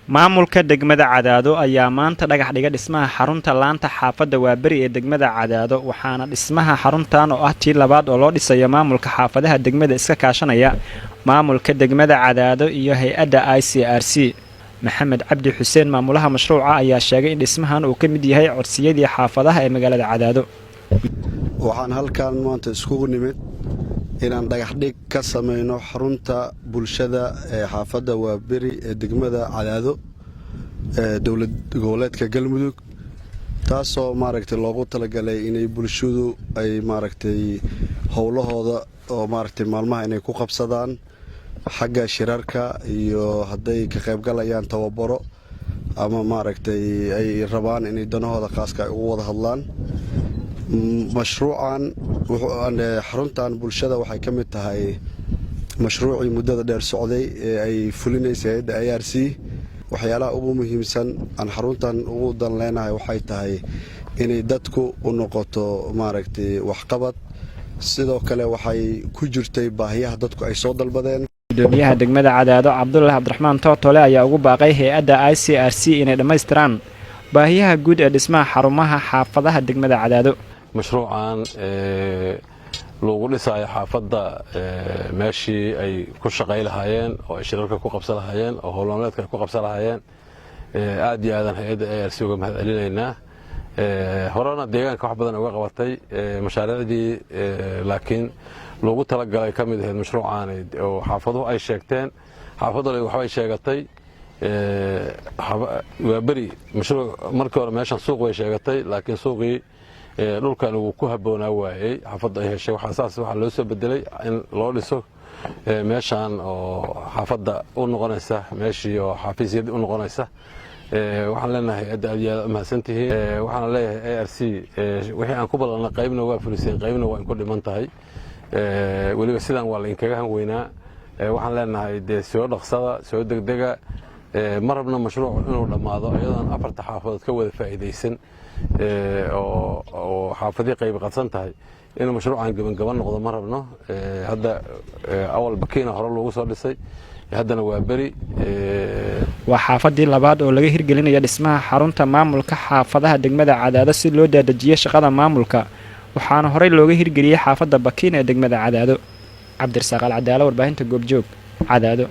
Maamulka degmada Cadaado ayaa maanta dhagax dhiga dhismaha xarunta laanta xaafadda Waaberi ee degmada Cadaado, waxaana dhismaha xaruntan oo ah tii labaad oo loo dhisayo maamulka xaafadaha degmada iska kaashanaya maamulka degmada Cadaado iyo hay-adda ICRC. Maxamed Cabdi Xuseen, maamulaha mashruuca, ayaa sheegay in dhismahan uu ka mid yahay codsiyadii xaafadaha ee magaalada Cadaado. Waxaan halkan maanta iskugu nimid inaan dhagaxdhig ka samayno xarunta bulshada ee xaafadda Waaberi ee degmada Cadaado ee dowlad goboleedka Galmudug, taasoo maaragtay loogu talagalay inay bulshadu ay maaragtay howlahooda oo maaragtay maalmaha inay ku qabsadaan, xagga shirarka iyo hadday ka qaybgalayaan tababaro ama maaragtay ay rabaan inay danahooda khaaska ay ugu wada hadlaan. Mashruucan xaruntan bulshada waxay ka mid tahay mashruucii muddada dheer socday ee ay fulinaysay hay-adda IRC. Waxyaalaha ugu muhiimsan aan xaruntan ugu dan leenahay waxay tahay inay dadku u noqoto maaragtay waxqabad. Sidoo kale waxay ku jirtay baahiyaha dadku ay soo dalbadeen. Gudoomiyaha degmada Cadaado, Cabdulaahi Cabdiraxmaan Tootole, ayaa ugu baaqay hay-adda ICRC inay dhammaystiraan baahiyaha guud ee dhismaha xarumaha xaafadaha degmada Cadaado. Mashruucan lagu dhisaayo xaafadda meeshii ay ku shaqay lahaayeen oo ay shirarka ku qabsan lahaayeen oo howlmaalmeedka ay ku qabsan lahaayeen, aad iyo aadan hay-adda IRC uga mahad celinaynaa. Horena deegaanka wax badan uga qabatay mashaariicdii, laakiin loogu talagalay ka mid ahayd mashruucan oo xaafaduhu ay sheegteen. Xaafaddu waxbay sheegatay. Waa beri mashruuc markii hore meeshan suuq bay sheegatay, laakiin suuqii dhulkan uu ku habboonaa waayey. Xaafadda ay heshay waxaa saas waxaa loo soo bedelay in loo dhiso meeshan oo xaafadda u noqonaysa meeshii oo xafiisyadii u noqonaysa. Waxaan leenahay hay-adda aad iyo aad umahadsantihiin. Waxaan leeyahay IRC, wixii aan ku ballanay qaybna waa fuliseen, qaybna waa inku dhiman tahay. Weliba sidan waa lainkaga han weynaa. Waxaan leenahay dee soo dhaqsada, soo degdega. Ma rabno mashruuc inuu dhammaado iyadoon afarta xaafadood ka wada faa'iidaysan oo xaafadii qayb qadsan tahay. Inuu mashruucan gebangaban noqdo ma rabno. Hadda awal Bakiina hore loogu soo dhisay, haddana waa beri. Waa xaafadii labaad oo laga hirgelinaya dhismaha xarunta maamulka xaafadaha degmada Cadaado si loo daadajiyo shaqada maamulka, waxaana horey looga hirgeliyey xaafadda Bakiin ee degmada Cadaado. Cabdirasaaq Alcadaalo, warbaahinta Goobjoog, Cadaado.